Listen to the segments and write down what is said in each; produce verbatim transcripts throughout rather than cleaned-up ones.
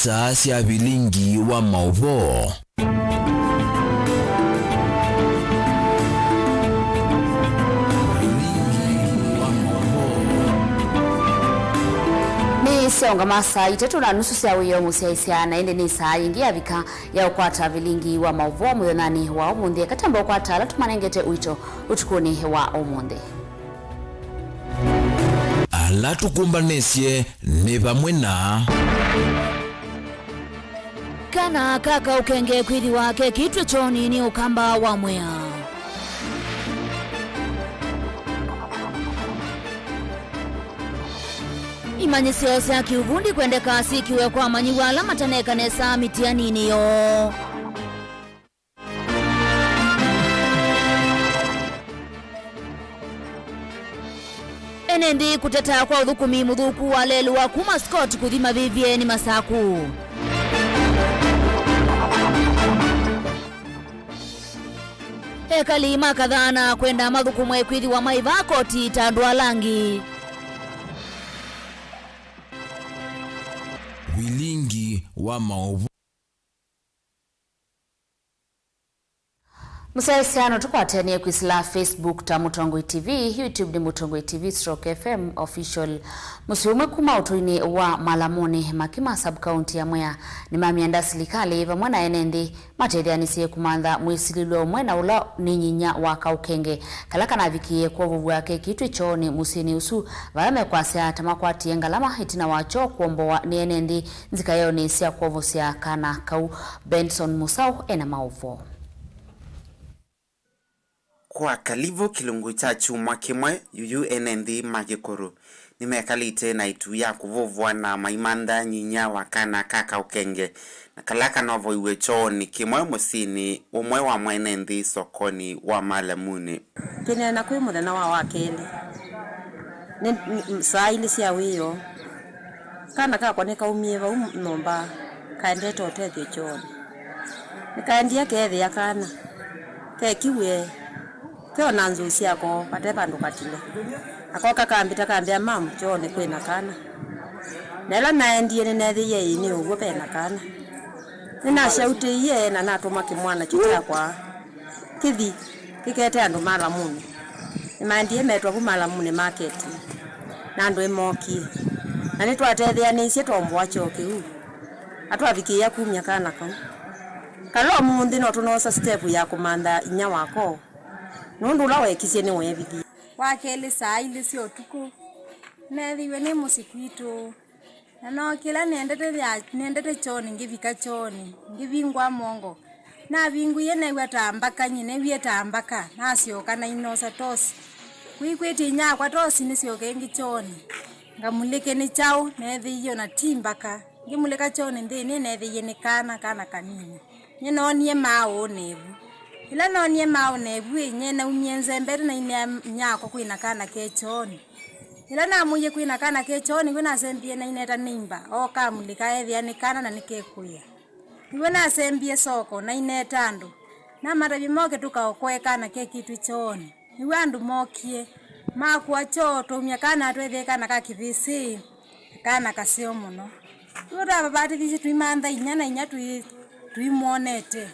Saa sya vilingi wa maũvoo. Vilingi wa maũvoo. Nĩ syaũngama saa itatũ na nusu sya wĩoo mũsyaĩĩsya, na ĩndĩ nĩ saa yĩngĩ yavika ya ũkwata vilingi wa maũvoo mũthenyanĩ wa ũmũnthĩ. Eka twambe ũkwata ala tũmanengete ũito ũtukũnĩ wa ũmũnthĩ. Ala tũkũmbanĩsye nĩ vamwe na. Kana ka kaũkenge kwĩthĩwa kekĩtwe kyoonĩ nĩ ũkamba wa mwĩa. Imanyĩsyo sya kĩũvundi kwendeka syĩkiwe kwa amanyĩw'a ala mataneka nesa mĩtianinĩ yoo. Ene nthĩ kũteta kwa ũthũkũmi mũthũku waleelũa kuma Scott kũthi mavĩvye nĩ Masaku. Ekali makathaana kwenda mathũkũmwe kwĩthĩwa maĩ vaa koti ta andũ ala angĩ. Vilingi wa maũvoo. Mũsyaĩĩsya no tũkwatanie kwĩsĩla Facebook ta Mũtongoi T V, YouTube nĩ Mũtongoi T V stroke F M Official. Mũsyĩ ũmwe kuma ũtũinĩ wa Malamunĩ, Makima sub-county ya Mwea, nĩmamia nda silikalĩ vamwe na ene nthĩ matetheanĩsye kũmantha mwĩsilĩlwe ũmwe na ũla nĩ nyinya wa kaũkenge kala kanavikĩie kwovovw'a kekĩtwe kyoonĩ mũsyĩnĩ ũsu, vala mekwasya ta makwatie ngalama ĩtina wa kyoo kũombowa nĩ ene nthĩ nzikaĩonĩ sya kwovosya kana kau. Benson Musau ena maũvoo. Kwa kalivũ kĩlungu kya kyumwa kĩmwe, yuyu ene nthĩ ma Kĩkũrũ nĩmekalĩte na ĩtu ya kũvũvũa na maimantha nyinya wa kana ka kaũkenge, na kala kanovoiw'e kyoonĩ kĩmwe mũsyĩnĩ ũmwe wa mwene nthĩ sokonĩ wa Malamunĩ. Kĩneena kwĩ mũthenya wa wakelĩ, nĩ, nĩ, saa ilĩ sya wĩoo, kana kakwa nĩkaumie vau nyũmba kaendete ũtethyo kyoonĩ. Nĩkaendie keethĩa kana kekiw'e, keona nzũũ syako vate vandũ katile. Nako kakambĩta kambĩa, "Mamu, kyoonĩ kwĩna kana." Na ĩla naendie nĩneethĩie ĩĩ nĩ ũw'o ve na kana. Nĩnasyautĩie na natũma kĩmwana kyu kyakwa kĩthi kĩkete andũ Malamunĩ. Nĩmaendie metwa vu Malamunĩ maketi, na andũ nĩmookie, na nĩtwatetheanĩisye twomboa kyoo kĩu, na twavikĩĩa kumya kana kau. Kala ũmũnthĩ no tũnoosa sitevu ya kũmantha inyia wako, nũndũ ũla weekisye nĩweevithie. Wakelĩ saa ilĩ sya ũtukũ, neethĩiwe nĩ mũsyĩ kwitũ. Na nookĩla nendete ya, nendete kyoonĩ, ngĩvika kyoonĩ, ngĩvingũa mũongo. Navingũie, neew'a ta mbaka, nyie neewie ta mbaka, nasyoka nainosa tosi. Kwĩkwĩtye inyakwa tosi nĩsyoke ĩngĩ kyoonĩ, ngamulĩke nĩ kyaũ, neethĩie o na ti mbaka. Ngĩmulĩka kyoonĩ nthĩnĩ, neethĩie nĩ kana, kana kanini. Nĩnoonie maaũ na ĩvu. Ĩla noonie maaũ na ĩvu-ĩ, nyie naumie nzembete nainea inyakwa kwĩna kana ke kyoonĩ. Ĩla namwĩie kwĩna kana ke kyoonĩ, nĩw'o nasembie naineta neighbor ooka amulĩka eethĩa nĩ kana na nĩkekũĩa. Nĩw'o nasembie soko naineta andũ, namatavya moke tũkaokoe kana kekĩtwe kyoonĩ. Nĩw'o andũ mookie, makũa kyoo, twaumya kana tweethĩe kana ka kĩvĩsĩ, kana kaseo mũno. Nĩw'o twavavatĩthisye tũimantha inyia na inyia tũi-, tũimwonete.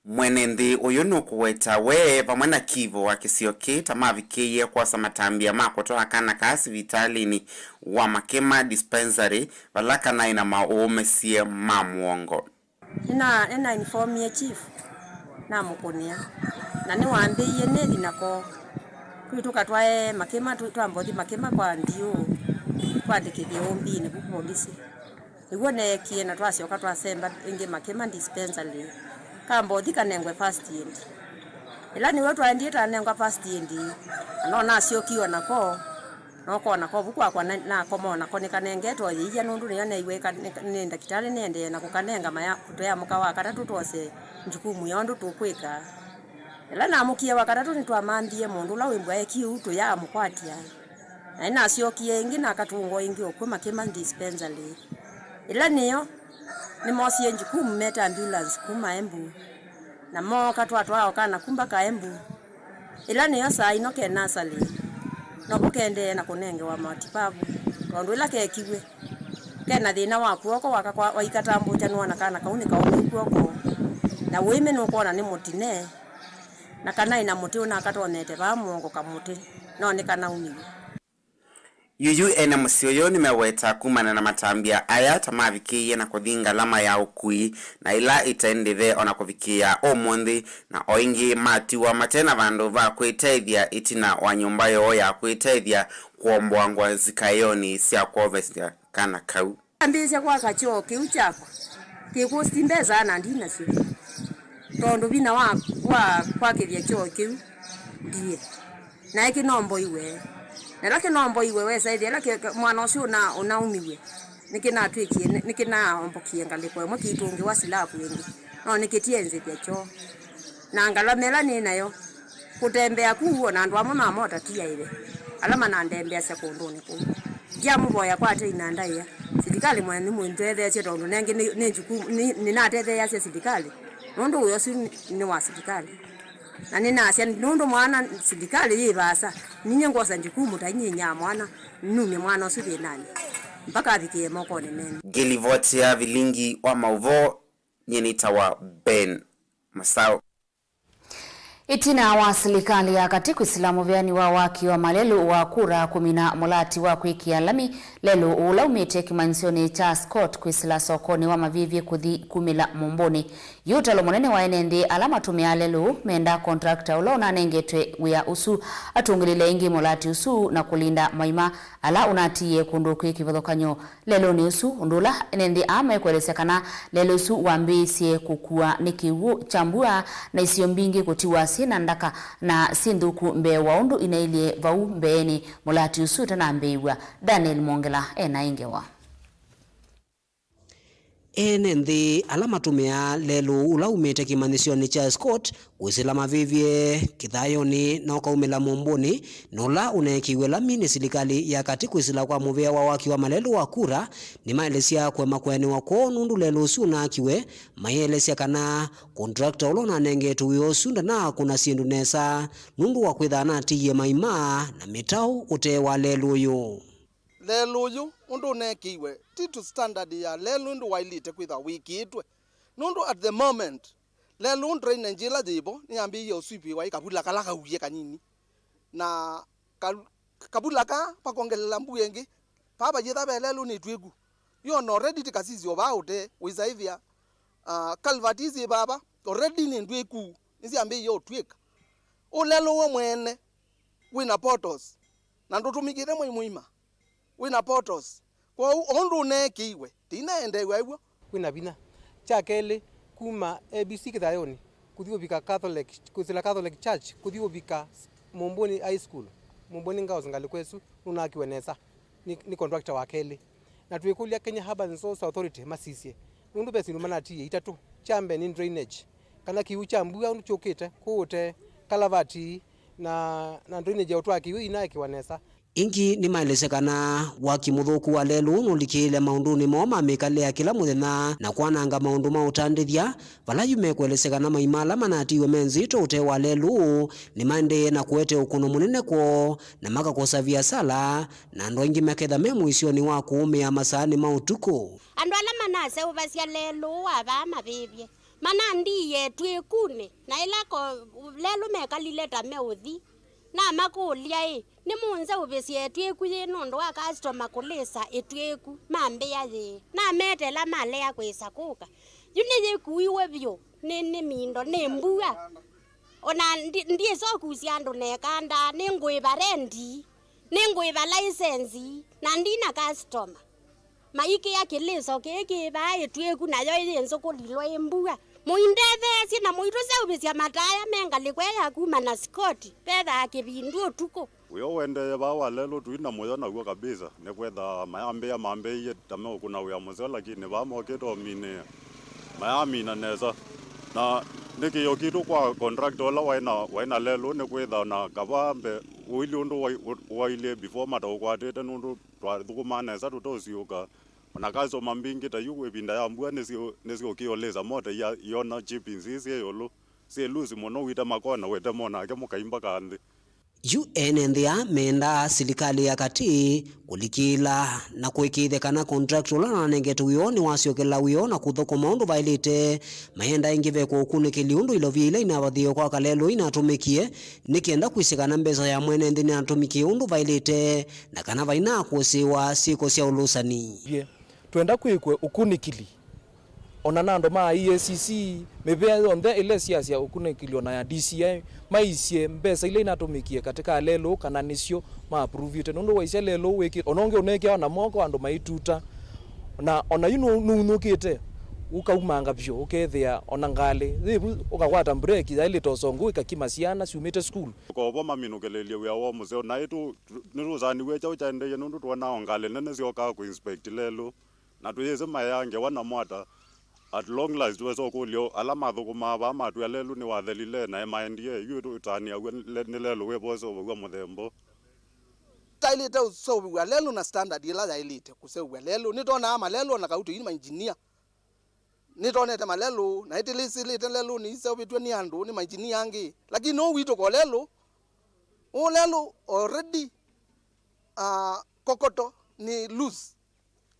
Mwene nthĩ ũyũ nũkũweta we vamwe na kivũ wa kĩsio kĩĩ ta mavikĩie kwosa matambya ma kũtwaa kana kaa sivitalĩnĩ wa Makĩma Dispensary, vala kanaĩ na maũũmĩsye ma mũongo. Nĩna, nĩna informie chief, namũkũnĩa, na nĩwambĩie nĩthi nako. Twĩ tũkatwae Makĩma, tũ-, twambothi Makĩma kwa ndiũ, twandĩkĩthye ũmbinĩ vu polisi. Nĩw'o neekie na twasyoka twasemba ĩngĩ Makĩma Dispensary, kambothi kanengwe first aid. Ĩla nĩw'o twaendie tanengwa first aid, na no nasyokie o nako, nokona kovu kwakwa na, nakoma o nako nĩkanengete o yĩia, nũndũ nĩyo neeiwe ĩka-, nĩ, nĩ ndakĩtalĩ nĩendee na kũkanenga maya, tũyamũka wa katatũ twose njukumu ya ũndũ tũkwĩka. Ĩla namũkie wa katatũ, nĩtwamanthie mũndũ ũla wĩmbwa ekie ũu tũyaamũkwatya. Na nĩnasyokie ĩngĩ nakatũngwa ĩngĩ o kw'o Makĩma Dispensary. Ĩla nĩyo, nĩmoosie njukumu meta ambulance kuma Embu. Na mooka twatwaa o kana ku mbaka Embu. Ĩla nĩyo saa ĩno ke nasarĩ. Novo kendee na kũnengewa mativavu, tondũ ĩla kekiw'e, Kena thĩna wa kw'oko, waka kwa, waikatambũkya nũona kana kau nĩ kaũmĩu kw'oko, na ũĩmĩ nũkwona nĩ mũtine, na kana ĩna mũtĩ ũnakatonyete vaa mũongo kamũtĩ, no nĩ kanaumiw'e. Yuyu ene mũsyĩ ũyũ nĩmeweta kumana na matambya aya ta mavikĩie na kũthi ngalama ya ũkui na ĩla ĩte ndĩthe o na kũvikĩĩa ũmũnthĩ, na o ĩngĩ matiwa mate na vandũ va kwĩtethya ĩtina wa nyũmba yoo ya kwĩtethya kũomboangwa nzikaĩonĩ sya kwovesya kana kau. Ambĩĩsya kwaka kyoo kĩu kyakwa, kĩkũsti mbesa na ndi nasyo, tondũ vinya wa, wa kwakĩthya kyoo kĩu ndiĩ. Naĩ kĩnomboiwe. Na ĩla kĩnomboiwe, wesa ĩthĩa ĩla kĩ-, kĩ-, mwana ũsu ũna-, ũnaumiw'e, nĩkĩnatw'ĩkie, nĩ-, nĩkĩnaombokie ngalĩko ĩmwe kĩitũngĩwa silavu ĩngĩ, no nĩkĩtienzĩthya kyoo. Na ngalama ĩla nĩ nayo, kũtembea kũu, o na andũ amwe ma mota ti aĩve, ala manantembeasya kũndũnĩ kũu. Ndyamũvoya kwate inanda ĩa, silikalĩ mwene nĩmũndetheesye, tondũ nengĩ nĩ, nĩ njukumu, nĩ, nĩnatetheeasya silikalĩ, nũndũ wĩa ũsu nĩ, nĩ wa silikalĩ. Na nĩnasya, nũndũ mwana silikalĩ yĩ vaasa, ninyie ngwosa njukumu ta inyia mwana, numye mwana ũsu thĩnanĩ, mpaka avikĩe mokonĩ menyu. Ngĩlivoti ya vilingi wa maũvoo, nyie nĩtawa Ben Masao. Ĩtina wa silikalĩ ya katĩ kwĩsĩla mũveani wa waki wa malelũ wa kura kũmina mũlati wa kwĩkĩa lami, lelũ ũla umĩte kĩmanyĩsyonĩ kya Scott kwĩsĩla sokonĩ wa Mavĩvye kũthi kumĩla Mũmbũnĩ. Yu ũtalo mũnene wa ene nthĩ ala matũmĩaa lelũ ũũ mendaa contractor ũla ũnanengetwe wĩa ũsu atũngĩlĩle ĩngĩ mũlati ũsu na kũlinda maima ala ũnatiie kũndũ kwĩ kĩvathũkany'o lelũnĩ ũsu, ũndũ ũla ene nthĩ aa mekũelesya kana lelũ ũsu wambĩĩisye kũkua nĩ kĩw'ũ kya mbua na isio mbingĩ kũtiwa syĩ na ndaka na syĩ nthũku mbee wa ũndũ inailyĩ vau mbeenĩ mũlati ũsu ũtanambĩĩw'a. Daniel Mwongela ena ĩ ngewa. Ene nthĩ ala matũmĩaa lelũ ũla umĩte kĩmanyĩsyonĩ kya Scott kwĩsĩla Mavĩvye kĩthayonĩ na ũkaumĩla Mũmbũnĩ, na ũla ũneekiw'e lami nĩ silikalĩ ya katĩ kwĩsĩla kwa mũvĩa wa waki wa malelũ wa kura, nĩmaelesya kũema kũeanĩwa kwoo nũndũ lelũ ũsu ũnaakiwe, mayĩelesya kana contractor ũla ũnanengetwe wĩa ũsu ndanakũna syĩndũ nesa nũndũ wa kwĩtha anatiie maima na mĩtaũ ũtee wa lelũ ũyũ. Lelũ ũyũ ũndũ ũneekĩiwe ti to standard ya lelũ ũndũ waĩlĩte kwĩthwa wĩkĩĩtwe, nũndũ at the moment lelũ drainage ĩla yĩvo nĩyambĩĩie ũswipĩwa ĩ kavula kala kauie kanini, na ka-, kavula kaa vakongelela mbua ĩngĩ, vaa vayĩtha ve lelũ nĩ tw'ĩku. Yu ona already ti kasisyo vaa ũtee wĩsaĩthĩa, ah, culvert isi vava already nĩ ndw'ĩku, nĩsyambĩĩie ũtw'ĩka. Ũlelũ we mwene wĩna portals na ndũtũmĩkĩte mwei mũima. Wĩna portals. Kwoou o ũndũ ũneekĩiwe, tĩinaendeew'a ĩw'o. Kwĩna vinya. Kya kelĩ, kuma A B C Kĩthayũnĩ kũthi ũvika Catholic, kwĩsĩla Catholic Church kũthi ũvika Mũmbũnĩ High School, Mũmbũnĩ Girls ngalĩko ĩsu nũnakiwe nesa nĩ, nĩ contractor wa kelĩ. Na twĩkũlya Kenya Urban Resource Authority masisye, nũndũ ve syĩndũ manatiie itatũ. Kya mbee nĩ drainage, kana kĩw'ũ kya mbua ũndũ kyũkĩte kũũ ũtee, kalavati na, na drainage ya ũtwaa kĩw'ũ inaekĩwa nesa. Ĩngĩ nĩmaelesya kana waki mũthũku wa lelũ nũlikĩĩle maũndũnĩ moo ma mĩkalĩle ya kĩla mũthenya na kwananga maũndũ ma ũtandĩthya, vala yu mekũelesya kana maima ala manatiiwe me nzito ũtee wa lelũ nĩmaendee na kũete ũkũno mũnene kwoo na makakosa viasala, na andũ aingĩ maketha me mũisyonĩ wa kũũmĩa masaanĩ ma ũtukũ. Andũ ala manaseũvasya lelũ wa vaa Mavĩvye manandiie ĩtw'ĩkunĩ, na ĩla ko-, lelũ mekalile ta meũthi, namakũlya-ĩ, nĩmũnzeũvĩsye ĩtw'ĩku yĩĩ nũndũ wa customer kũlĩsa ĩtw'ĩku mambĩa yĩĩ? Nameteela malea kwĩsa kũka. Yu nĩyĩkuiwe vyũ nĩ, nĩ mindo, nĩ mbua. O na ndi-, ndyĩsa ũkusya andũ na ĩkanda, nĩngũĩva rendi, nĩngũĩva license, na ndina customer. Maikĩa kĩlĩso kĩĩ kĩ vaa ĩtw'ĩku, nayo ĩyĩnzũkũlilwa ĩ mbua. Mũindetheesye na mũitũseũvĩsya mataya me ngalĩko ĩya ya kuma na Scott, vethaa kĩvindu ũtukũ. Wĩa ũendee vaa wa lelũ tũi na mũyo naw'o kabisa, nĩkwetha mayambĩĩa mambĩĩie ta meũkũna wĩa mũseo, lakini vaa mokĩte ũminĩĩa, mayamina nesa. Na nĩ kĩĩo kitũ kwa contractor ũla waĩ na, waĩ na lelũ nĩkwĩtha na kavaa mbee ũilyĩ ũndũ wai-, wailyĩ before mataũkwatĩte, nũndũ twathũkũmaa nesa tũteũsiũka. O na customer mbingĩ ta yu ĩvinda ya mbua nĩsyũ-, nĩsyũkie ũlĩsa mota iya-, iona chippings ii syĩ ĩũlũ, syĩ loose mũno, wĩte makona wĩte mo nake mũkaimba ka nthĩ. Yu ene nthĩ aa mendaa silikalĩ ya katĩ kũlikĩla na kũĩkĩĩthya kana contractor ũla wanengete wĩoo nĩwasyokela wĩoo na kũthũkũma ũndũ vaĩlĩte. Mayenda ĩngĩ vekwa ũkunĩkĩli ũndũ ilovia ila inavathĩĩwe kwa Kalelũ inatũmĩkie, nĩ kenda kwĩsĩ kana mbesa ya mwene nthĩ nĩyatũmĩkie ũndũ vaĩlĩte na kana vainakũsĩĩwa syĩko sya ũlũsani. Ye, twenda kwĩkwe ũkunĩkĩli. O na na andũ ma E A C C, mĩvĩa yonthe ĩla ĩsiasya ũkunĩkĩli o na ya D C I, maisye mbesa ila inatũmĩkie katĩ ka lelũ kana nĩsyo ma approvĩte, nũndũ waisya lelũ wĩkĩ-, o na ũngĩ ũnekĩawa na moko andũ maituta. Na o na yu nũ-, nũunũkĩte, ũkaumanga vyũ, ũkethĩa o na ngalĩ yĩvu, ũkakwata mbureki yaĩlĩte ũsongu, ĩkakima syana syumĩte sukulu. Kovo maminũkĩlĩlye wĩa woo mũseo, naĩ tũ-, tũ-, nĩtũsaniw'e kyaũ kyaendeeie, nũndũ twonaa o ngalĩ nene syokaa kũ inspect lelũ. Na tũyĩsĩ mayaa ngewa namo ata. At long last, twesa ũkũlya ala mathũkũmaa vaa matwĩa lelũ nĩwathelile na emaendie, yu tũtanĩaw'a nĩ le-, nĩ lelũ wĩvo ũseũvaw'a mũthemba ũũ. Taĩlĩte ũseũvĩw'a lelũ na standard ĩla yaĩlĩte kũseũvw'a lelũ. Nĩtwonaa malelũ o na kau tũi mainjinia. Nĩtwonete malelũ na ĩtĩlĩsĩlĩte lelũ nĩiseũvĩtw'e nĩ andũ, nĩ mainjinia angĩ. Lakini ũũ witũ ko lelũ, ũũ lelũ already, ah, kokoto nĩ loose.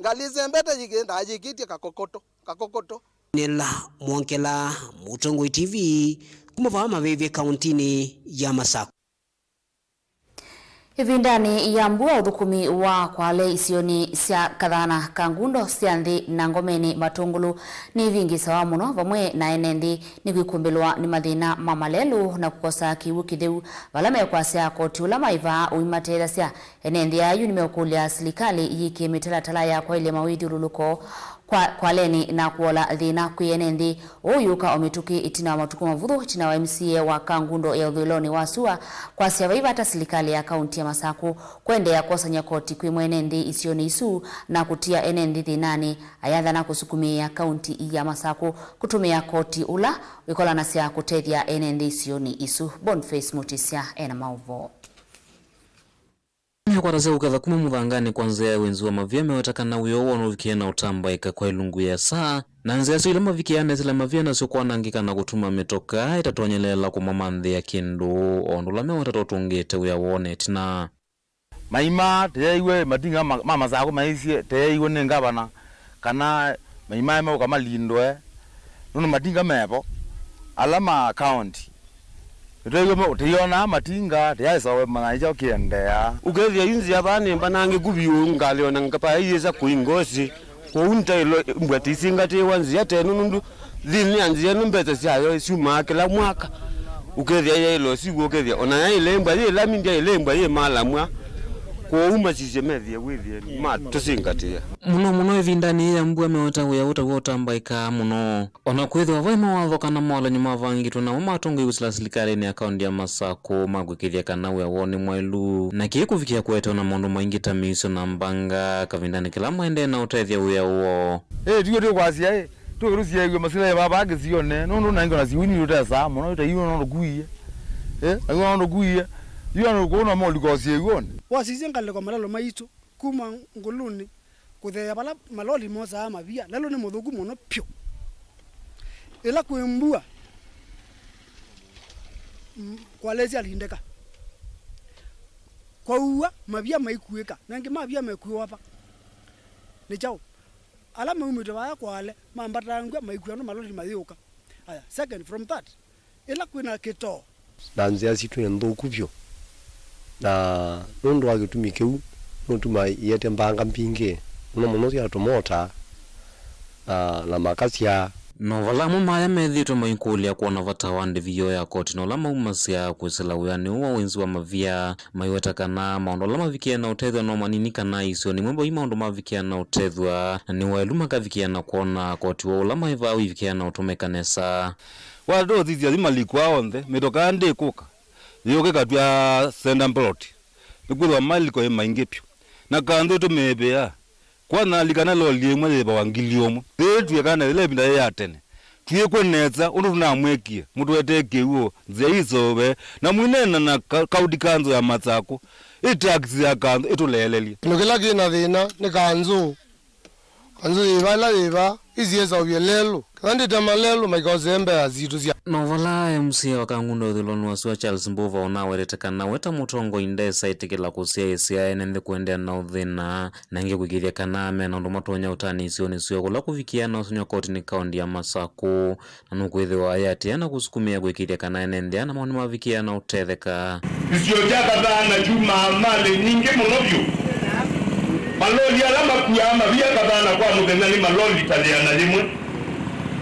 Ngalĩ ĩsembete yĩkĩndaa yĩkĩtye kakokoto, kakokoto. Nela Mwongela, Mũtongoi T V, kuma vaa Mavĩvye, kauntinĩ ya Masakũ. Ĩvindanĩ ya mbua, ũthũkũmi wa kwale isionĩ sya Kathana, Kangundo sya nthĩ na Ngomeni Matũngũlũ nĩivingĩsawa mũno, vamwe na ene nthĩ nĩkwĩkumbĩlwa nĩ mathĩna ma malelũ na kũkosa kĩw'ũ kĩtheu, vala mekwasya koti ũla maĩvaa ũimatetheasya. Ene nthĩ aa yu nĩmeũkũlya silikalĩ yĩkĩe mĩtalatala ya kwaĩlya mawĩthyũlũlũko kwa, kwalenĩ na kũola thĩna kwĩ ene nthĩ. Ũũ ũyũka o mĩtũkĩ ĩtina wa matukũ mavũthũ ĩtina wa M C A wa Kangundo ya ũthũĩlonĩ wa sua kwasya vai vata silikalĩ ya kaunti ya Masakũ kũendeea kwosany'a koti kwĩ mwene nthĩ isionĩ isu na kũtia ene nthĩ thĩnanĩ, ayathana kũsukumĩĩa kaunti ya Masakũ kũtũmĩa koti ũla wĩkolanasya kũtethya ene nthĩ isionĩ isu. Boniface Mutisya ena maũvoo. Mekwatasya kũketha kuma mũthanganĩ kwa nzĩa ya wĩnzi wa mavia meweta kana wĩa ũũ nũvikie na ũtambaĩka kwa ilungu ya saa, na nzĩa syo ila mavikĩaa nesĩla mavia nasyo kwanangĩka na kũtuma mĩtoka ĩtatonyeleela kũmamanthĩa kĩndũ, o ũndũ ũla meweta tũtũngĩte wĩa woo na ĩtina. Maima teeiwe matinga ma, ma Masakũ maisye teeiwe nĩ ngavana kana maima meũka malindwe, nũndũ matinga mevo ala ma kaunti. Nĩtweew'a tũyonaa matinga, tũyaĩsa ũmanya nĩ kyaũ kĩendeea. Ũkethĩa yu nzĩa vaa nĩ mbanangĩku vyũ, ngalĩ o na ngapa yĩsa kũingosi. Kwoou ntaĩlo mbwa tĩisingatĩĩwa nzĩa ta ĩno, nũndũ nthĩnĩ ya nzĩa ĩno mbesa syayo syumaa kĩla mwaka. Ũkethĩa yaĩlo siw'o, ũkethĩa o na yaĩle mbwa yĩ lami, ndyaĩle mbwa yĩ malamwa. Kwoou masisye methĩe wĩthĩe matũsingatĩĩa. Mũno mũno ĩvindanĩ yĩĩ ya mbua, meweta wĩa ũtaw'a ũtambaĩkaa mũno. O na kwĩthĩwa vai mawatho kana moalan'yo mavangĩtwe namo ma atongoi kwĩsĩla silikalĩnĩ ya kaunti ya Masakũ ma kwĩkĩĩthya kana wĩa woo nĩ mwaĩlu, na kĩĩ kũvikĩa kũete o na maũndũ maingĩ ta mĩisyo na mbanga kavindanĩ kĩla maendee na ũtethya wĩa woo. Ĩ, tiw'o twĩkwasya, ĩ, twĩke tũsiaĩw'e masilaĩ vaa vaa kĩsionĩ, nũndũ naingĩ o na siwini tũtesaa mũno, ĩta iw'o no tũkuie. Ĩ, na iw'o no tũkuie. Yu andũ kũu no maũlika ũsiaĩw'onĩ. Wasisye ngalĩko malelũ maitũ. Kuma Ngũlũnĩ kũtheea vala maloli mosaa mavia, lelũ nĩ mũthũku mũno vyũ. Ĩla kwĩ mbua, mm, kwalesya lindeka. Kwaua, mavia maikuĩka, na angĩ mavia mekuĩwa va? Nĩ kyaũ? Ala maumĩte vaya kwale, mambatangw'a, maikuwa nĩ maloli mayũka. Aya, second, from that, ĩla kwĩna kĩtoo. Na nzĩa sitũ nĩ nthũku vyũ. Na nũndũ wa kĩtumi kĩu, nũtuma iete mbanga mbingĩ, mũno mũno sya tũmota, na, na makasya. No vala amwe maya methĩĩtwe maikũlya kwona vata wa ndĩvi yoo ya koti na ũla maumasya kwĩsĩla wĩanĩ ũũ wa wĩnzi wa mavia, maiweta kana maũndũ ala mavikĩe na ũtethyo no manini kana isio nĩmwe vai maũndũ mavikĩa na ũtethw'a, na nĩ waĩlu makavikĩa na kwona koti wa ũla maĩvaa ũivikĩa na ũtũmĩka nesa. Watũũsisya yu maliko aa onthe, mĩtokaa ndĩkũka yũka ĩkatw'a center plot, nĩkwĩthĩwa maliko ĩ maingĩ vyũ, na kanzũ ĩtũmĩĩvĩa. Kwanza nalikana loli ĩmwe yĩvawa ngili ũmwe. Yĩĩtw'ĩka na yĩla ĩvinda yĩ ya tene, twĩkwe nesa ũndũ tũnamwĩkie, mũtũetee kĩw'ũ, nzĩa iseũve, na mwĩneena na ka-, county council ya Masakũ, ĩ tax ya kanzũ ĩtũleelelye. Kĩndũ kĩla kĩ na thĩna nĩ kanzũ. Kanzũ yĩ vala yĩ va, isiesa ũvye lelũ. Kana ndĩtama lelũ maikose mbea sitũ sya. No vala M C A wa Kangundo ũthuloni wa sua Charles Mbuva ũnawetete kana we ta mũtongoi ndesa ĩtĩkĩla kũsyaĩĩsya ene nthĩ kũendeea na ũthĩna, na ĩngĩ kũĩkĩĩthya kana mena ũndũ matonya ũtanĩa isionĩ syoo kũla kũvikĩa na ũsonywa kotinĩ kaũnti ya Masakũ. Na nũkwĩthĩwa ayatĩĩa na kũsukumĩa kũĩkĩĩthya kana ene nthĩ na mao nĩmavikĩa na ũtetheka. Kĩsio kya Kathana kyumaa malĩ nyingĩ mũno vyũ. Maloli ala makuaa mavia Kathana kwa mũthenya nĩ maloli ta yĩana yĩmwe.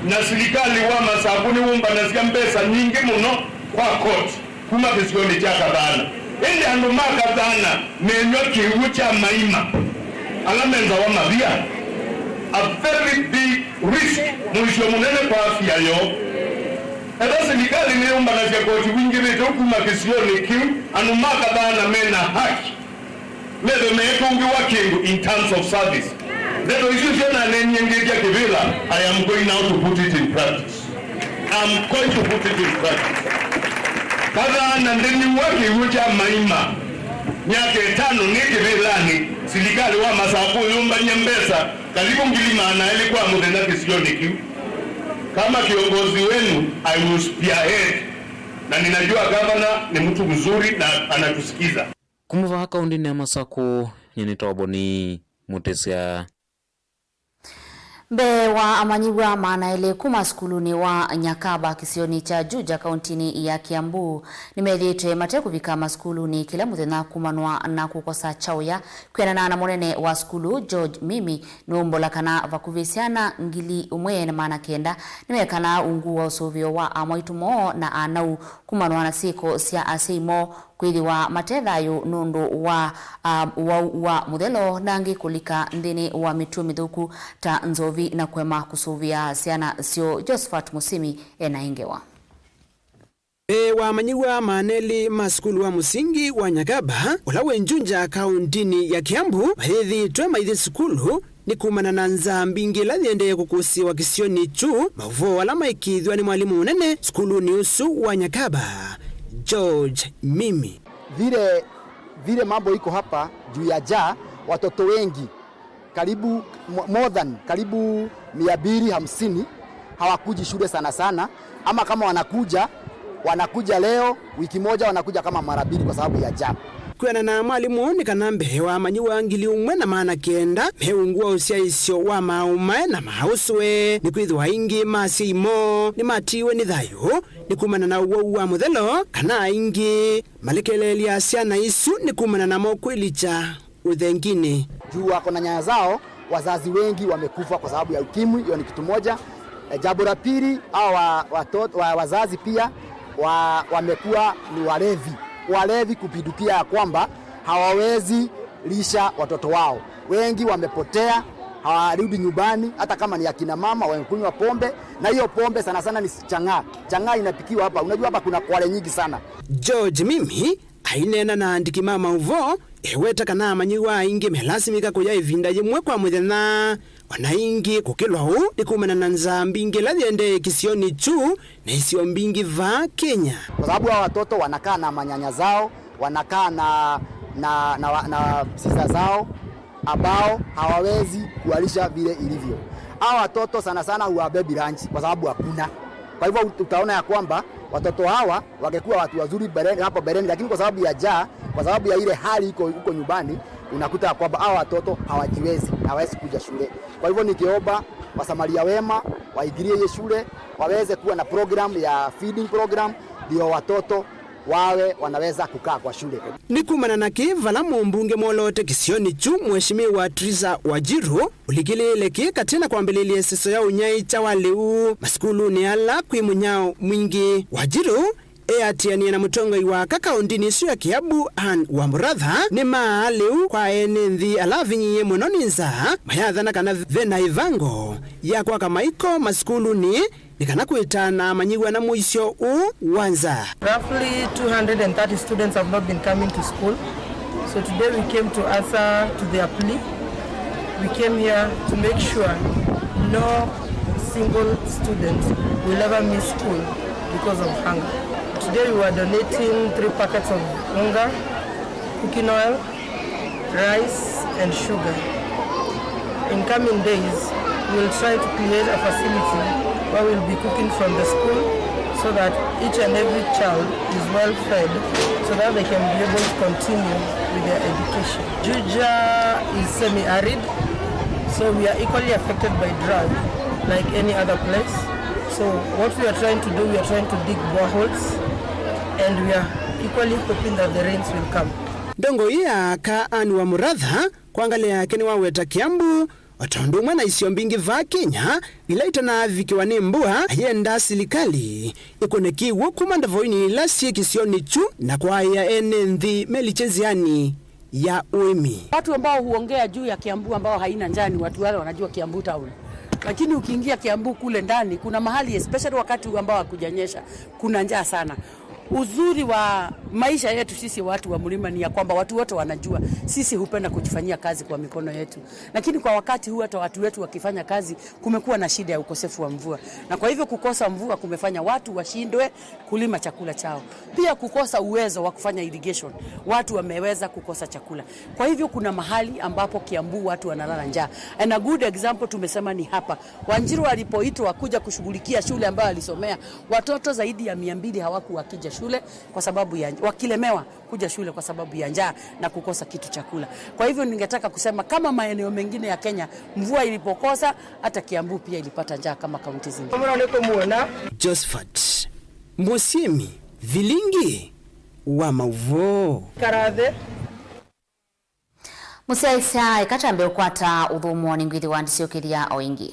Na silikalĩ wa Masakũ nĩwũmbanasya mbesa nyingĩ mũno kwa koti kuma kĩsionĩ kya Kathana. Ĩndĩ andũ ma Kathana menyw'a kĩw'ũ kya maima ala menzawa mavia. A very big risk, mũisyo mũnene kwa afya yoo. Ethĩwa silikalĩ nĩyũmbanasya koti wingĩvĩte ũu kuma kĩsionĩ kĩu, andũ ma Kathana mena haki methwe meetũngĩwa kĩndũ in terms of service. Ndeto isu syo naneenie ngĩtya kĩvĩla, I am going now to put it in practice. I'm going to put it in practice. Kathana ndĩnyw'a kĩw'ũ kya maima myaka ĩtano nĩ kĩvĩlanĩ, silikalĩ wa Masakũ ũyũmbany'a mbesa karibu ngili maana elĩ kwa mũthenya kĩsionĩ kĩu. Kama kiongozi wenu, I will spearhead. Na ninajua gavana ni mtu mzuri na anatusikiza. Kuma vaa kaũntinĩ ya Masakũ, nyie nĩtawa Boni Mũtĩsya. Mbee wa amanyĩw'a maana elĩ kuma sukulunĩ wa Nyakaba kĩsionĩ kya Juja kaũntinĩ ya Kiambu nĩmethĩĩtwe mate kũvika masukulunĩ kĩla mũthenya kumanwa na kũkosa kyaũya. Kwĩanana na mũnene wa sukulu, George Mimi, nũũmbola kana vakuvĩ syana ngili ũmwe na maana kenda nĩmekanaa ungu wa ũsũvĩo wa amwaitũ moo na anau kumanwa na syĩko sya asyai moo kwĩthĩwa mate thayũ nũndũ wa, um, ũwau wa mũthelo na angĩ kũlika nthĩnĩ wa mĩtuo mĩthũku ta nzovi na kũema kũsũvĩa syana syoo. Josephat Mũsimi ena ĩ ngewa. Mbee wa amanyĩw'a maana elĩ ma sukulu wa mũsingi wa Nyakaba, ũla wĩ Juja kaũntinĩ ya Kiambu, mayĩthĩĩtwe maithi sukulu nĩ kumana na nzaa mbingĩ ila yĩendee kũkũsĩĩwa kĩsionĩ kyu, maũvoo ala maĩkĩĩthw'a nĩ mwalimũ mũnene sukulunĩ ũsu wa Nyakaba, George Mimi. Vile, vile mambo iko hapa juu ya njaa, watoto wengi, karibu mo-, more than, karibu mia mbili hamsini hawakuji shule sana sana, ama kama wanakuja, wanakuja leo, wiki moja wanakuja kama mara mbili kwa sababu ya njaa. Kwĩanana na mwalimũ nĩ kana mbee wa amanyĩw'a ngili ũmwe na maana kenda me ungu wa ũsyaĩĩsyo wa maaũmae na maaũsũe, nĩkwĩthĩwa aingĩ ma asyai moo nĩmatiiwe nĩ thayũ nĩ kumana na ũwau wa mũthelo, kana aingĩ malekeleelya syana isu nĩ kumana namo kwĩlikya ũthenginĩ. Juu wako na nyanya zao, wazazi wengi wamekufa kwa sababu ya ukimwi, hiyo ni kitu moja. E, jambo la pili, hawa wa-, watoto, wa-, wazazi pia wa-, wamekuwa ni walevi. Walevi kupindukia ya kwamba hawawezi lisha watoto wao. Wengi wamepotea, hawarudi nyumbani, hata kama ni akina mama, wamekunywa pombe, na hiyo pombe sana sana ni chang'aa. Chang'aa inapikiwa hapa, unajua hapa kuna kwale nyingi sana. George Mimi aineena na aandĩki ma maũvoo, eweta kana amanyĩw'a aingĩ melasimĩka kũya ĩvinda yĩmwe kwa mũthenya. O na ĩngĩ, kũkĩlwa ũu nĩ kumana na nzaa mbingĩ ila yĩendee kĩsionĩ kyu na isio mbingĩ vaa Kenya. Kwa sababu hawa watoto wanakaa na manyanya zao, wanakaa na, na, na, na sister zao, ambao hawawezi kuwalisha vile ilivyo. Hawa watoto sana sana huwabebi lunch kwa sababu hakuna. Kwa hivyo ut-, utaona ya kwamba watoto hawa wangekuwa watu wazuri mbeleni, hapo mbeleni, lakini kwa sababu ya njaa, kwa sababu ya ile hali iko huko nyumbani, unakuta ya kwamba hawa watoto hawajiwezi, hawawezi kuja shule. Kwa hivyo nikiomba wasamaria wema waingilie hiyo shule, waweze kuwa na program ya feeding program, ndio watoto wawe wanaweza kukaa kwa shule. Nĩ kumana na kĩ vala mũmbunge mwoloote kĩsionĩ kyu, Mheshimiwa Teresa Wanjiru, ũlikĩlĩĩle kĩ katĩ na kwambĩlĩlya ĩseso ya ũnyaĩĩkya wa lĩu masukulunĩ ala kwĩ mũnyao mwingĩ. Wanjiru eatĩanĩe na mũtongoi wa aka kaũntinĩ ĩsu ya Kiambu, Anne Wamuratha, nĩ maa lĩu kwa ene nthĩ ala avinyĩĩe mũno nĩ nzaa, mayathana kana ve na ĩvango ya kwaka maiko masukulunĩ nĩ kana kwĩtana amanyĩw'a na mũisyo ũũ wa nzaa. Roughly two hundred and thirty students have not been coming to school. So today we came to answer to their plea. We came here to make sure no single student will ever miss school because of hunger. Today we were donating three packets of unga, cooking oil, rice and sugar. In coming days, we'll try to create a facility where we'll be cooking from the school so that each and every child is well fed so that they can be able to continue with their education. Juja is semi-arid, so we are equally affected by drought like any other place. So what we are trying to do, we are trying to dig boreholes and we are equally hoping that the rains will come. Ndongoi ya aka Anne Wamuratha, kwa ngalĩ yake nĩwaweta Kiambu, o ta ũndũ ũmwe na isio mbingĩ vaa Kenya, ila itanaavikĩwa nĩ mbua, ayenda silikalĩ ĩkũne kĩw'ũ kuma ndavoinĩ ila syĩ kĩsionĩ kyu na kwaĩa ene nthĩ melikye nzĩanĩ ya ũĩmi. Watu ambao huongea juu ya Kiambu ambao haina njaa ni watu wale wanajua Kiambu town. Lakini ukiingia Kiambu kule ndani, kuna mahali, especially wakati huu ambao hakujanyesha, kuna njaa sana. Uzuri wa maisha yetu sisi watu wa mlima ni ya kwamba watu wote wanajua sisi hupenda kujifanyia kazi kwa mikono yetu, lakini kwa wakati huu hata watu wetu wakifanya kazi, kumekuwa na shida ya ukosefu wa mvua, na kwa hivyo kukosa mvua kumefanya watu washindwe kulima chakula chao. Pia kukosa uwezo wa kufanya irrigation, watu wameweza kukosa chakula. Kwa hivyo kuna mahali ambapo Kiambu watu wanalala njaa. And a good example tumesema ni hapa. Wanjiru alipoitwa kuja kushughulikia shule ambayo alisomea, watoto zaidi ya mia mbili hawakuwa wakija shule kwa sababu ya, wakilemewa kuja shule kwa sababu ya njaa na kukosa kitu cha kula. Kwa hivyo ningetaka kusema kama maeneo mengine ya Kenya, mvua ilipokosa, hata Kiambu pia ilipata njaa kama kaunti zingine. Josephat Mũsyĩmi, Vilingi wa Mauvoo. Karathe. Mũsyaĩĩsya, eka twambe ũkwata ũthũmũo, nĩngwĩthĩwa ndisyũkĩlya o ĩngĩ.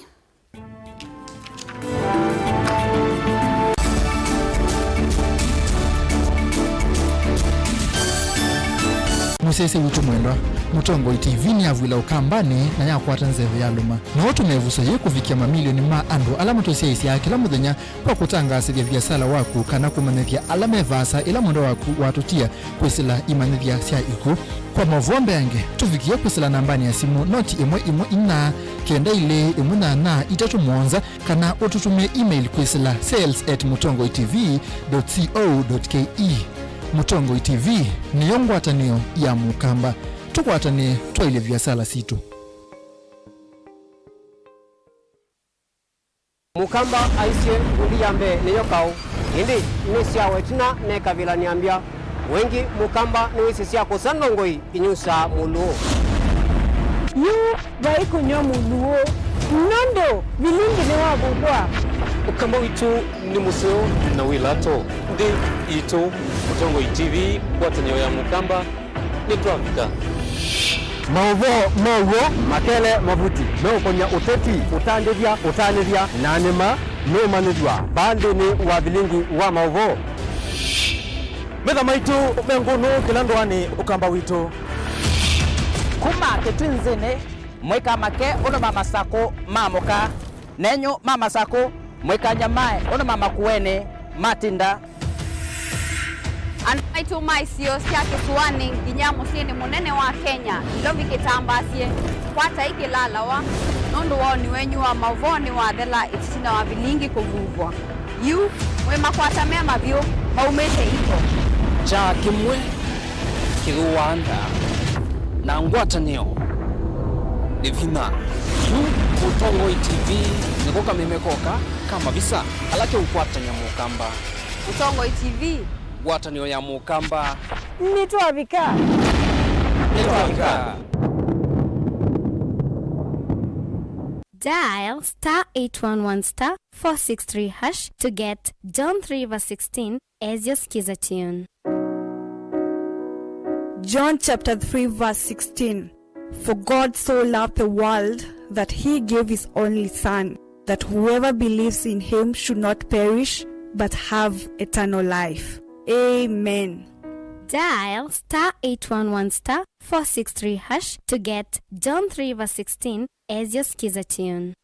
Mũsyaĩĩsya witũ mwendwa, Mũtongoi T V nĩyavw'ĩla Ũkambanĩ na yakwata nzeve ya lũma. No ũtũme ĩvuso yĩĩ kũvikĩa mamilioni ma andũ ala matũsyaĩĩsyaa kĩla mũthenya kwa kũtangaasĩthya viasala waku kana kũmanyĩthya ala me vaasa ĩla mwendwa waku watũtia kwĩsĩla imanyĩthya sya ikw'ũ. Kwa maũvoo mbeange, tũvikĩe kwĩsĩla nambanĩ ya simũ noti ĩmwe ĩmwe inya kenda ilĩ ĩmwe nyanya itatũ mũonza, kana ũtũtũmĩe email kwĩsĩla sales at mũtongoi T V dot co dot K E. Mũtongoi T V nĩyo ngwatanĩo ya Mũkamba. Tũkwatanĩe twaĩlye viasala sitũ. Mũkamba aisye, ngundi ya mbee nĩyo kaũ, ĩndĩ nĩ syawa ĩtina nekavĩla nĩambya. Wengĩ Mũkamba nĩwĩsĩ sya kũsa ndongoi inyusaa mũlũũ. Yu vai kũnyw'a mũlũũ, nũndũ vilingi nĩwavulwa. Ũkamba witũ nĩ mũseo na wĩ lato. Nthĩ yitũ, Mũtongoi T V, ngwatanĩo ya Mũkamba. Nĩtwavika. Maũvoo ma w'o, makele, mavuti meũkony'a ũteti, ũtandĩthya, ũtanĩthya, na nĩma nũũmanyĩthw'a vaa nthĩnĩ wa vilingi wa maũvoo. Metha maitũ me ngũnũ kĩla ndũanĩ, Ũkamba witũ. Kuma Kĩtwinzĩnĩ, mũikamake ũndũ ma Masakũ maamũka. Nenyu ma Masakũ, mũikanyamae ũndũ ma Makueni matinda. Andũ maitũ ma isio sya kĩsũanĩ nginya mũsyĩnĩ mũnene wa Kenya, Nairobi kĩtambaasye, kwatai kĩlalawa, nũndũ woni wenyu wa maũvoo nĩwathela ĩtina wa vilingi kũvuvwa. Yu, mwĩ makwata me mavyũ, maumĩte iko. Kyaa kĩmwe kĩthũaa nda, na ngwatanĩo nĩ vinya. Yu Mũtongoi T V nĩko kameme koka ka mavisa ala keũkwatany'a Mũkamba. Mũtongoi T V. Ngwatanĩo ya Mũkamba. Nĩtwavika. Nĩtwavika. Dial star eight one one star four six three hash to get John three verse sixteen as your Skiza tune. John chapter three verse sixteen. For God so loved the world that he gave his only Son, that whoever believes in him should not perish but have eternal life. Amen. Dial star eight one one star four six three hash to get John three verse sixteen as your Skiza tune.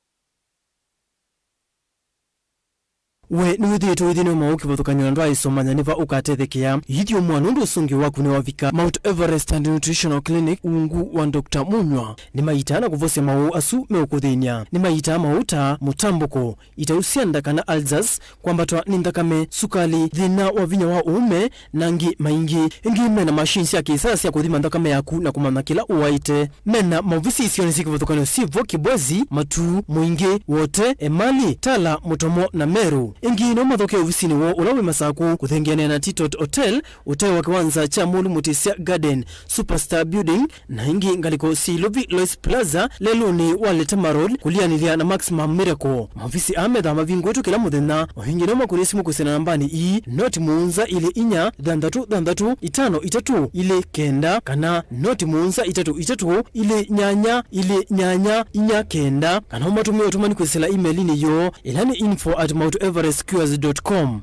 We nĩwĩthĩĩtwe wĩthĩnĩ wa maũũ kĩvathũkany'o na ndwaaĩsomanya nĩ va ũkatethekea? Ithyũmũa nũndũ ũsũngĩo waku nĩwavika. Mount Everest and Nutritional Clinic, ungu wa Doctor Munywa, nĩmaitaa na kũvosya maũũ asu meũkũthĩny'a. Nĩmaitaa maũũ ta mũtambũko, itau sya nda kana ulcers, kwambatwa nĩ nthakame, sukali, thĩna wa vinya wa ũũme, na angĩ maingĩ. Ĩngĩ mena machine sya kĩsaa sya kũthima nthakame yaku na kũmanya kĩla ũwaĩte. Mena maovisi isionĩ syĩ kĩvathũkany'o syĩ vo Kibwezi, Matuu, Mũingĩ, Wote, Emali, Tala, Mũtomo, na Meru. Ĩngĩ no mathũke ovisinĩ woo ũla wĩ Masakũ, kũthengeanĩa na Titot Hotel, ũtee wa kĩwanza kya Mũlũ Mũtĩsya Garden, Superstar Building, na ĩngĩ ngalĩko syĩ Ilovi Lois Plaza, lelũnĩ wa Letema Road, kũlianĩlya na Maximum Miracle. Maovisi aa methaa mavingũĩtwe kĩla mũthenya. O ĩngĩ no makũnĩe simũ kwĩsĩla nambanĩ ii, noti mũonza ilĩ inya, thanthatũ thanthatũ, itano itatũ, ilĩ kenda, kana noti mũonza itatũ itatũ, ilĩ nyanya, ilĩ nyanya, inya kenda, kana ũmatũmĩe ũtũmani kwĩsĩla email-inĩ yoo, ĩla nĩ info at mount everest cures dot com.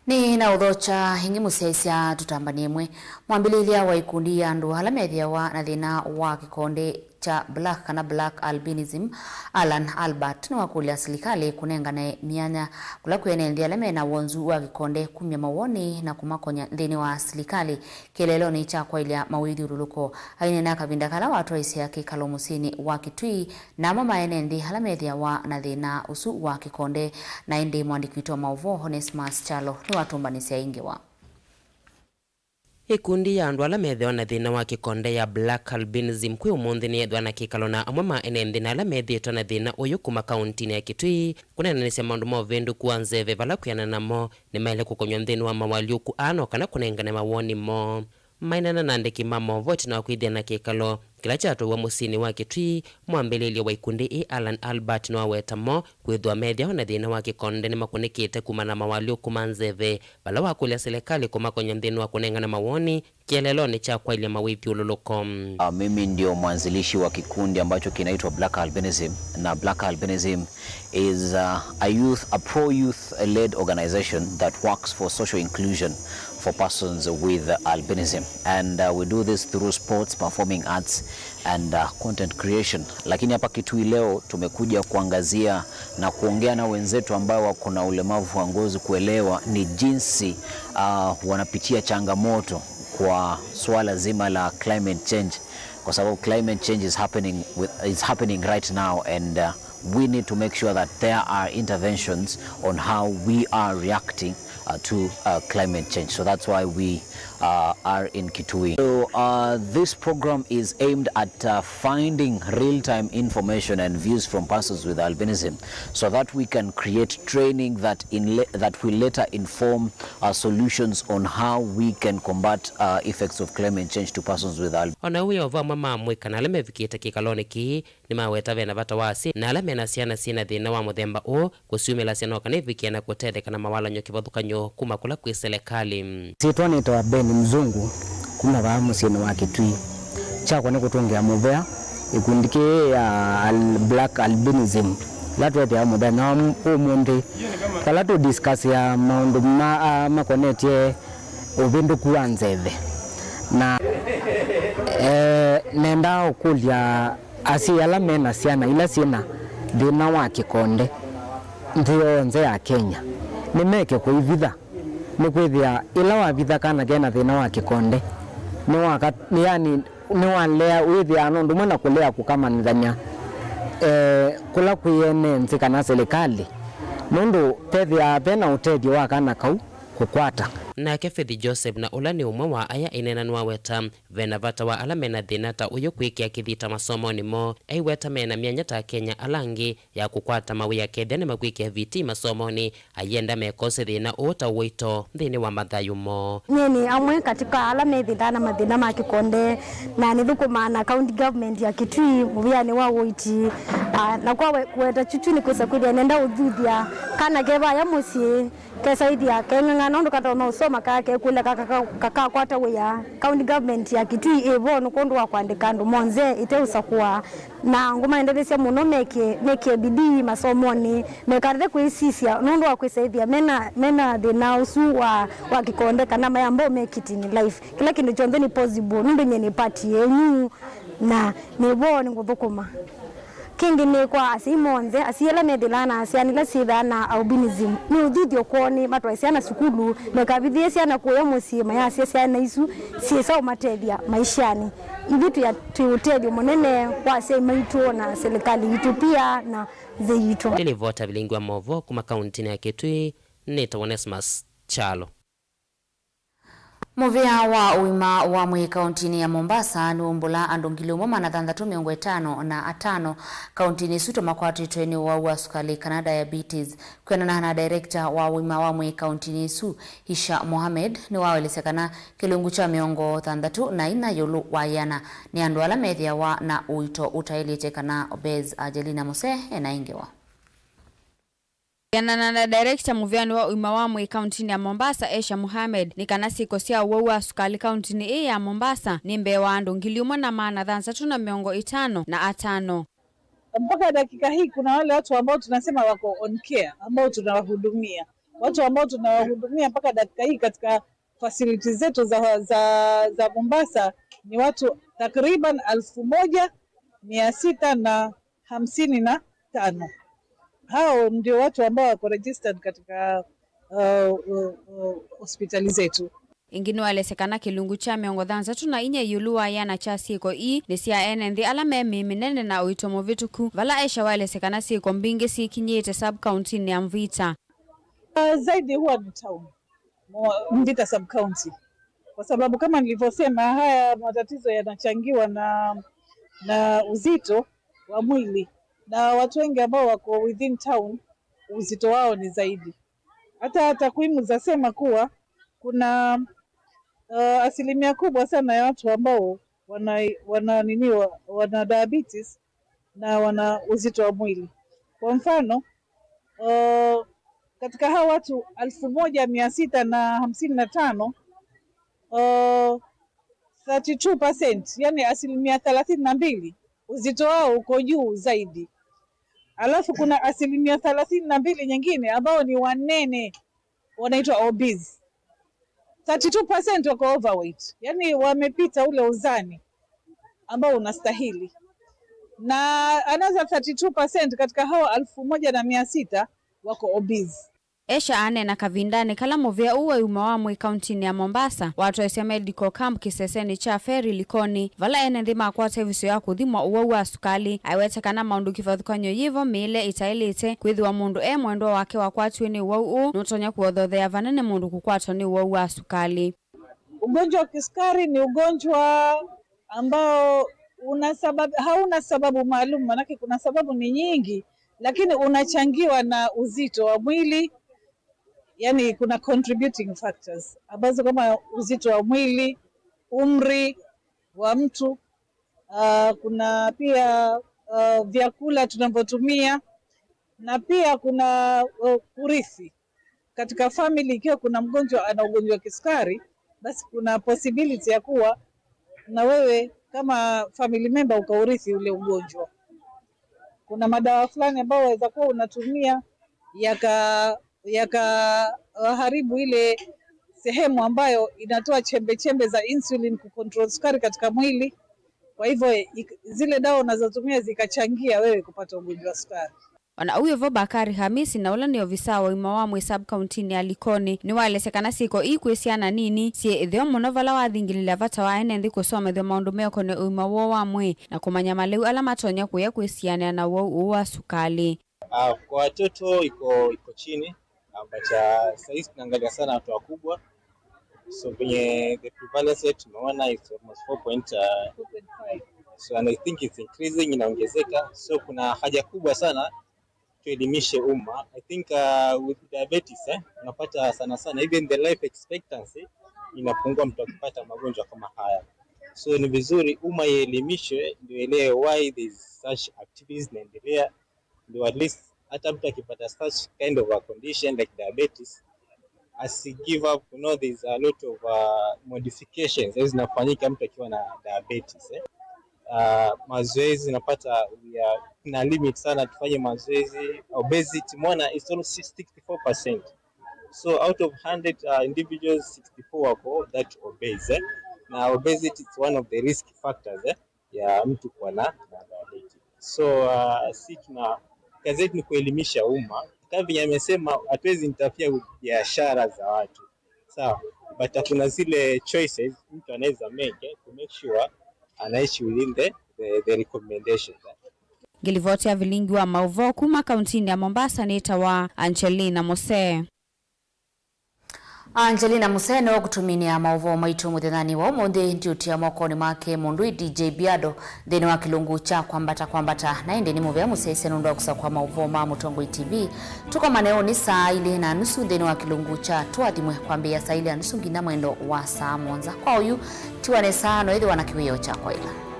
Nĩ na ũthokya ĩngĩ mũsyaĩĩsya tũtambany'e ĩmwe. Mwambĩlĩĩlya wa ikundi ya andũ ala methĩawa na thĩna wa kĩkonde kya black kana black albinism, Alan Albert, nĩwakũlya silikalĩ kũnengane myanya kũla kwĩ ene nthĩ ala mena wonzu wa kĩkonde kumya mawoni na kũmakonya nthĩnĩ wa silikalĩ kĩeleelonĩ kya kwaĩlya mawĩthyũlũlũko. Aineena kavinda kala watwaisye kĩkalo mũsyĩnĩ wa Kitui, na amwe ma ene nthĩ ala methĩawa na thĩna ũsu wa kĩkonde. Na ĩndĩ mũandĩki witũ wa maũvoo Onesmus Kyalo nĩwatũmbanĩsya ĩngĩ wa. Ĩkundi ya andũ ala methĩawa na thĩna wa kĩkonde ya black albinism kwĩ ũmũnthĩ nĩyethĩwa na kĩkalo na amwe ma ene nthĩ na ala methĩĩtwe na thĩna ũyũ kuma kauntinĩ ya Kitui kũneenanĩsya maũndũ ma ũvĩndũku wa nzeve vala kwĩanana namo nĩmaĩle kũkonywa nthĩnĩ wa mawalyũku aa no kana kũnengane mawoni moo. Maineena na andĩki ma maũvoo ĩtina wa kwĩthĩa na kĩkalo kĩla kyatwaiwe mũsyĩnĩ wa Kitui, mwambĩlĩĩlyo wa ikundi ii Alan Albert nĩwaweta mo kwĩthĩwa methĩawa na thĩna wa kĩkonde nĩmakũnĩkĩte kumana na mawalyũku ma nzeve, vala wakũlya silikalĩ kũmakonya nthĩnĩ wa kũnengane mawoni kĩeleelonĩ kya kwaĩlya mawĩthyũlũlũko. Uh, mimi ndio mwanzilishi wa kikundi ambacho kinaitwa Black Albinism, na Black Albinism is, uh, a youth, a pro-youth led organization that works for social inclusion for persons with albinism. And, uh, we do this through sports, performing arts, and, uh, content creation. Lakini hapa Kitui leo tumekuja kuangazia na kuongea na wenzetu ambao wako na ulemavu wa ngozi kuelewa ni jinsi, uh, wanapitia changamoto kwa swala zima la climate change, kwa sababu climate change is happening with, is happening right now, and, uh, we need to make sure that there are interventions on how we are reacting, uh, to, uh, climate change. So that's why we, uh, are in Kitui. So, uh, this program is aimed at, uh, finding real-time information and views from persons with albinism so that we can create training that in le-, that will later inform, uh, solutions on how we can combat, uh, effects of climate change to persons with albinism. O na ũu wĩ o vo, amwe ma amũika na ala mevikĩte kĩkalonĩ kĩĩ nĩmaweta ve na vata wa asyai na ala me na syana syĩ na thĩna wa mũthemba ũũ kũsyumĩlasya no kana ivikie na kũtetheka na mawalany'o kĩvathũkany'o kuma kũla kwĩ silikalĩ. Syĩtwa nĩtawa Ben Mzungu, kuma vaa mũsyĩnĩ wa Kitui. Kyakwa nĩ kũtũngĩa mũvea ĩkundi kĩĩ ya al-, Black Albinism, ĩla twethĩawa mũthenya wa m-, ũmũnthĩ, vala tũ discussĩa maũndũ ma, a, makonetye ũvĩndũku wa nzeve. Na, eh, nendaa ũkũlya asyai ala me na syana ila syĩ na thĩna wa kĩkonde nthĩ yonthe ya Kenya nĩmeke kũivitha, nĩkwĩthĩa ĩla wavitha kana ke na thĩna wa kĩkonde, nĩwaka-, yani, nĩwalea wĩthĩaa no ũndũ ũmwe na kũlea kũkamanĩthany'a, eh, kũla kwĩ ene nthĩ kana silikalĩ, nũndũ vethĩaa ve na ũtethyo wa kana kau kũkwata. Nake Faith Joseph, na ũla nĩ ũmwe wa aya ĩneena, nĩwaweta ve na vata wa ala me na thĩna ta ũyũ kwĩkĩa kĩthita masomonĩ moo, aiweta me na myanya ta Akenya ala angĩ ya kũkwata mawĩa kethĩa nĩmakwĩkĩa V T masomonĩ, ayenda mekose thĩna ũũ ta ũito nthĩnĩ wa mathayũ moo. Nyie nĩ amwe katika ala methĩndaa na mathĩna ma kĩkonde, na nĩthũkũmaa na county government ya Kitui mũvĩanĩ wa ũiti. Na kwa we- kũweta kyũ nĩ kwĩsa kwĩthĩa nenda ũthuthya kana ke vaya mũsyĩ, kesaĩthya keng'ang'ana ũndũ katonya ũsoma, kaa kekũlya kaka- kakakwata wĩa. County government ya Kitui ĩvo nĩ kwondũ wa kũandĩka andũ monthe ĩteũsakũa, na ngũmaendelesya mũno meke- meke bidii masomonĩ, mekathe kwĩsisya nũndũ wa kwĩsaĩthya mena- mena thĩna ũsu wa- wa kĩkonde, kana mayamba ũmake it in life. Kĩla kĩndũ kyonthe nĩ possible nũndũ nyie nĩ part yenyu, na nĩ vo nĩ ngũthũkũma. Kĩngĩ nĩ kwa asyai monthe, asyai ala methĩlaa na syana ila syĩthaa na albinism, nĩ ũthuthyo kwoo nĩ matwae syana sukulu, mekavithĩe syana kũya mũsyĩ mayasya syana isu syĩsa ũmatethya maishanĩ. Ithyĩ twĩ- twĩ ũtethyo mũnene kwa asyai maitũ na silikalĩ yitũ pia na nthĩ yitũ. Nĩ livota vilingi wa movoo kuma kauntinĩ ya Kitui, nĩtawa Onesmus Kyalo. Mũvĩa wa ũima wa mwĩĩ kauntinĩ ya Mombasa nĩwaumbũla andũ ngili ũmwe maana thanthatũ mĩongo ĩtano na atano kauntinĩ ĩsu ta makwatĩtwe nĩ ũwau wa sukalĩ kana diabetes. Kwĩanana na director wa ũima wa mwĩĩ kauntinĩ ĩsu, Isha Mohamed, nĩwaelesya kana kĩlungu kya mĩongo thanthatũ na ina ĩũlũ wa ĩana nĩ andũ ala methĩawa na ũito ũtaĩlĩte kana obese. Angelina Muse ena ĩngĩ wa Kwĩanana na director mũvĩanĩ wa ũima wa mwĩĩ kauntinĩ ya Mombasa, Aisha Mohamed, nĩ kana syĩko sya ũwau wa sukalĩ kauntinĩ ĩĩ ya Mombasa nĩ mbee wa andũ ngili ũmwe na maana thanthatũ na mĩongo ĩtano na atano. Mpaka dakika hii kuna wale watu ambao tunasema wako on care, ambao tunawahudumia. Watu ambao tunawahudumia mpaka dakika hii katika facilities zetu za, za, za Mombasa ni watu takriban elfu moja mia sita na hamsini na tano. Hao ndio watu ambao wako registered katika, uh, uh, uh, hospitali zetu. Ĩngĩ nĩwaelesya kana kĩlungu kya mĩongo thanthatũ na inya ĩũlũ wa ĩana kya syĩko ii nĩ sya ene nthĩ ala me mĩĩ mĩnene na ũito mũvĩtũku, vala Aisha waelesya kana syĩko mbingĩ syĩkinyĩĩte sub-kauntinĩ ya Mvita. Uh, zaidi huwa ni town. Mo- Mvita sub county, kwa sababu kama nilivyosema, haya matatizo yanachangiwa na na uzito wa mwili, na watu wengi ambao wako within town uzito wao ni zaidi. Hata takwimu zasema kuwa kuna uh, asilimia kubwa sana ya watu ambao wana wana nini wa- wana diabetes na wana uzito wa mwili. Kwa mfano, uh, katika hawa watu elfu moja mia sita na hamsini na tano, uh, thirty-two percent, yani asilimia thelathini na mbili, uzito wao uko juu zaidi. Alafu kuna asilimia thelathini na mbili nyingine ambao ni wanene, wanaitwa obese. Thirty-two percent wako overweight, yani wamepita ule uzani ambao unastahili, na another thirty-two percent katika hao elfu moja na mia sita wako obese. Aisha aneena kavindanĩ kala mũvĩa ũũ wa ũima wa mwĩĩ kauntinĩ ya Mombasa watwaĩsya medical camp kĩsesenĩ kya Ferry Likoni, vala ene nthĩ makwata ĩvuso ya kũthimwa ũwau wa sukalĩ. Aiweta kana maũndũ kĩvathũkany'o yĩvo mĩĩle ĩtaĩlĩte, kwĩthĩwa mũndũ e mwendwa wake wakwatiwe nĩ ũwau ũũ nũtonya kũothothea vanene mũndũ kũkwatwa nĩ ũwau wa sukalĩ. Ugonjwa wa kisukari ni ugonjwa ambao una sababu, hauna sababu maalum, maanake kuna sababu ni nyingi, lakini unachangiwa na uzito wa mwili, yani kuna contributing factors ambazo kama uzito wa mwili, umri wa mtu, uh, kuna pia uh, vyakula tunavyotumia, na pia kuna uh, kurithi. Katika family, ikiwa kuna mgonjwa ana ugonjwa wa kisukari, basi kuna possibility ya kuwa na wewe kama family member ukaurithi ule ugonjwa. Kuna madawa fulani ambayo waweza kuwa unatumia yaka yakaharibu ile sehemu ambayo inatoa chembe chembe za insulin kucontrol sukari katika mwili. Kwa hivyo ik- zile dawa unazotumia zikachangia wewe kupata ugonjwa wa sukari. O na ũu wĩ vo, Bakari Hamisi, na ũla nĩ ovisaa wa ũima wa mwĩĩ sub-kauntinĩ ya Likoni, nĩwaelesya kana syĩko ii kwĩ syana nini syĩ ĩtheo mũno vala wathingĩlĩlya vata wa ene nthĩ kũsomethw'a maũndũ meũkonĩ ũima woo wa mwĩĩ na kũmanya malĩu ala matonya kũya kwĩsianĩa na ũwau ũũ wa sukalĩ. Ah, kwa watoto iko iko chini, ah, but uh, sahii tunaangalia sana watu wakubwa. So venye the prevalence rate tumeona is almost four point, uh, so and I think it's increasing, inaongezeka. So kuna haja kubwa sana tuelimishe umma. I think uh, with diabetes eh, unapata sana sana even the life expectancy inapungua mtu akipata magonjwa kama haya. So ni vizuri umma ielimishwe ndio elewe why there is such activities inaendelea, ndio at least hata mtu akipata such kind of a condition like diabetes, asi give up. You know, there's a lot of uh, modifications as zinafanyika mtu akiwa na diabetes eh. Uh, mazoezi unapata we are na limit sana tufanye mazoezi. Obesity mwana is almost sixty-four percent. So out of hundred uh, individuals, sixty-four wako that obese eh? Na obesity is one of the risk factors eh? Ya mtu kuwa na, na diabetes. So uh, si tuna kazi yetu ni kuelimisha umma. Kama venye amesema, hatuwezi interfere with biashara za watu, sawa, but kuna zile choices mtu anaweza make eh, to make sure anaishi within the, the, the recommendations eh. Ngĩlivoti ya vilingi wa maũvoo kuma kauntinĩ ya Mombasa nĩtawa Angelina Mose. Angelina Muse nĩwe ũkũtũminĩa maũvoo maitũ mũthenyanĩ wa ũmũnthĩ. Ndiũtia mokonĩ make mũndũ D J Biado nthĩnĩ wa kĩlungu kya Kwambata Kwambata. Na ĩndĩ nĩ mũvea mũsyaĩĩsya nũndũ wa kũsakũa maũvoo ma Mũtongoi T V. Tũkomane ũnĩ saa ilĩ na nusu nthĩnĩ wa kĩlungu kya Tũathimwe kwambĩĩa saa ilĩ na nusu nginya mwendo wa saa mũonza. Kwa oyu, tiwa nesa, no ĩthĩwa na kĩwĩoo kya kwaĩla.